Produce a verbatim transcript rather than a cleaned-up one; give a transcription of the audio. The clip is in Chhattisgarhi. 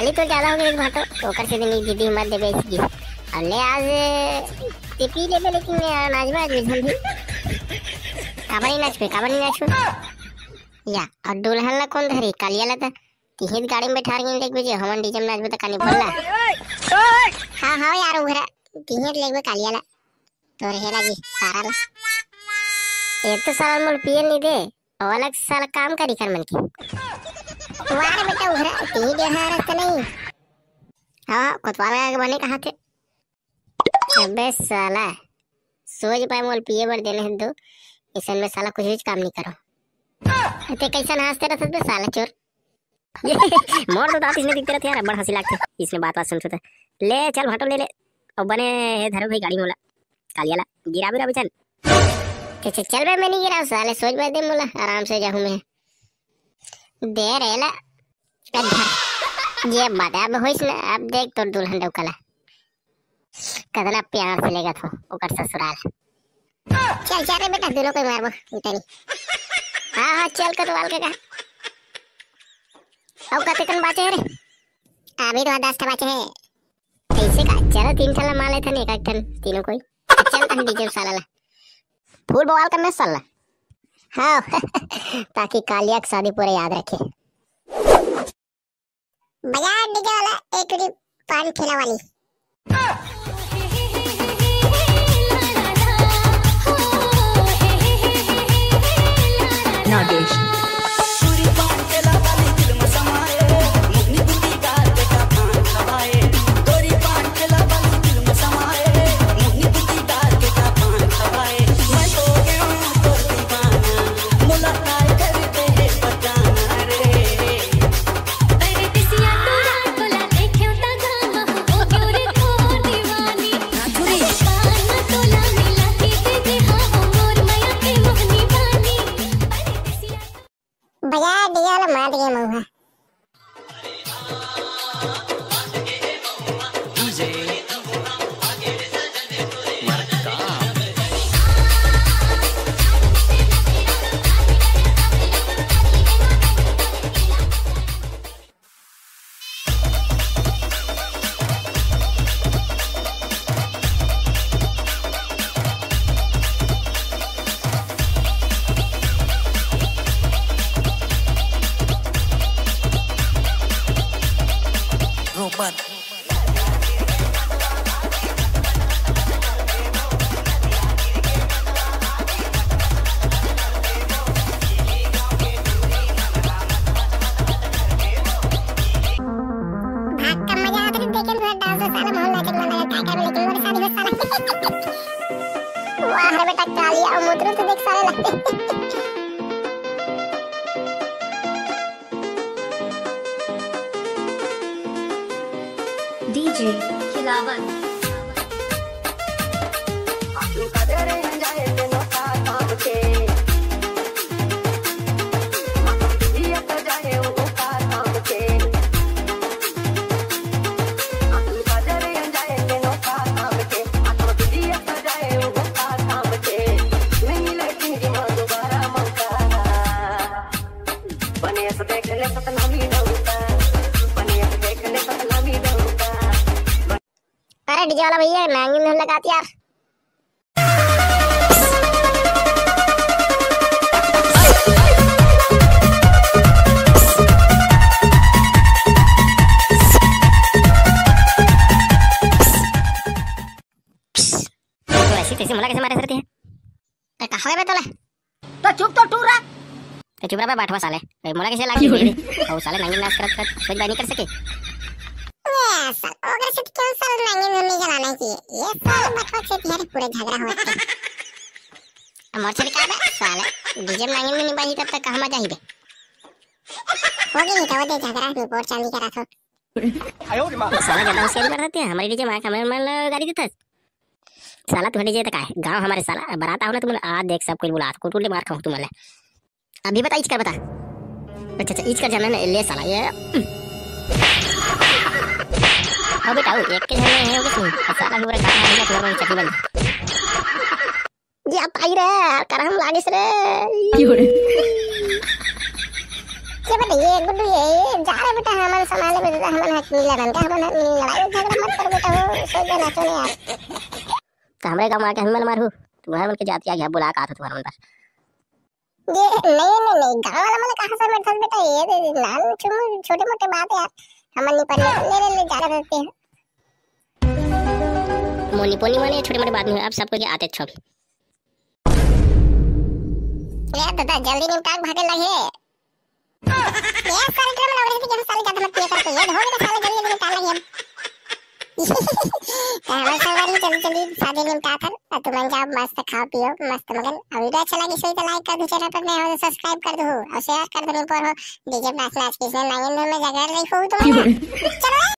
ये तो ज्यादा हो गया भाटो, ओकर से नहीं दीदी मत देबे इसकी। और ले आज ते पी लेबे, लेकिन यार नाचबे आज झन भी। काबर नहीं नाचबे, काबर नहीं नाचबे? या, और दुल्हन ला कौन धरी? कालिया ला त तिहें गाड़ी में बैठा रही, देख बजे हमन डीजे में नाचबे त कानी बोलला। हाँ, हाँ यार उघरा, तिहें लेगबे कालिया ला। तोर हेला जी, सारा ला। ये तो साला मोल पिए नहीं दे, अलग साला काम करी कर मन की। वाह रे बेटा उघरा, तिहें देहार त नहीं। हाँ, कोतवाल के बने कहा थे। अबे साला, सोच पाए मोल पिए बर देने हैं दो, इसन में साला कुछ भी काम नहीं करो। ते कैसन हंसते रहत बे साला चोर? मोर तो दांत इसने दिखते रहते यार, बड़ हंसी लागते इसने बात बात सुनते थे। ले चल भाटो ले ले, और बने हे धरो भाई गाड़ी मोला, कालिया ला गिरा बिरा चल। चल चल चल बे, मैं नहीं गिराव साले, सोच बे दे मोला, आराम से जाहूं मैं। दे रे ला। ए धर। ये बात है, अब होइस ना, अब देख तोर दुल्हन डौका ला। कतना प्यार से लेगत हो ओकर ससुराल। चल चल रे बेटा, दोनों कोई मारबो इतनी। हाँ हाँ, चल कोतवाल के का। अब कते कन बाचे है रे? अभी तो दस ठा बाचे है। ऐसे का? चलो तीन ठा ला मार लेथन, एक एक ठन तीनों कोई। चल तन डीजे साला ला। फुल बवाल करने साला। हाँ। ताकि कालिया की शादी पूरा याद रखे। बजा डीजे वाला एक री पान ठेला वाली। नागेश। बजा दिया ला, मार दिया मऊहा। भाग का मजा आत रहिस देखे में, थोड़ा डांस साला माहौल नाचे के मन लगा, का करबे लेकिन मोर शादी हो साला। वाह रे बेटा कालिया, अउ मोतरू तो देख साले लगथे। डीजे खिलावन। अरे डीजे वाला भैया, नागिन धुन लगात यार। तो ऐसी तैसी मोला कैसे मारे सरती है? ए, का होगे बे तोला? तो चुप तो टूरा। तो चुप रह बे बाठवा साले। ए, मोला कैसे लागी? अउ साले नागिन नाच करत करत कुछ बात नहीं कर सके। ये साल, ओकर से क्यों साल नागिन धुन नहीं चलाना चाहिए? ये साल बचपन से तेरे पूरे झगड़ा होते हैं। अब मोर से का बे साले? डीजे में नागिन भी नहीं बाजी तब तक कहाँ मजा ही बे? हो गई तो वो दे झगड़ा, रिपोर्ट चालू करा थो। साला ज्यादा होशियारी कर रहते हैं, हमारे डीजे में आके हमारे मन गाली देता है। साला तू डीजे तक आए, गाँव हमारे साला, बारात आओ ना तुम, आ देख सब कुछ बुला, कुटुल मार खाऊं तुम। अभी बता, इच कर बता। अच्छा, अच्छा, इच कर जाना ना, ले साला, ये। हाँ बेटा, वो एक के जने हैं, वो किसी, साला पूरा काम हो गया, तुम्हारा चटनी बन। ये अब आई रे, करहम लागिस रे। ये बेटा, ये गुड्डू, ये, ये जा रे। बेटा, हमन संभाले बेटा, हमन हक मिला रन का, हमन हक मिला लड़ाई झगड़ा मत कर बेटा, हो सोच देना सुने यार। तो हमरे गाँव आके हमन मारहू, तुम्हारे मन के जाति आ गया, बुला का था तुम्हारे मन पर। ये नहीं, नहीं, नहीं, गाँव वाला मन कहाँ से बैठल बेटा, ये दे, दे, नान चुम, छोटे मोटे बात यार, हमन नहीं पढ़ने, ले, ले, ले, ज्यादा करते हैं। मोनी पोनी माने छोटे मोटे बात नहीं है, अब सबको ये आते छो। ये दादा, जल्दी निपटा के भागे लगे। ये सारे ड्रम लग रहे थे कि हम साले ज्यादा मत पिया करते, ये हो गया साले, जल्दी जल्दी निपटा लगे हम। तो हमारे संगवारी, जल्दी जल्दी शादी निपटा कर, और तुम जाओ मस्त खाओ पियो, मस्त मगन। और वीडियो अच्छा लगे सही तो लाइक कर दो, चैनल पर नए हो तो सब्सक्राइब कर दो, और शेयर कर दो, नहीं पर हो डीजे नाच नाच के इसने नाइन में जगह नहीं हो तुम्हारा। चलो।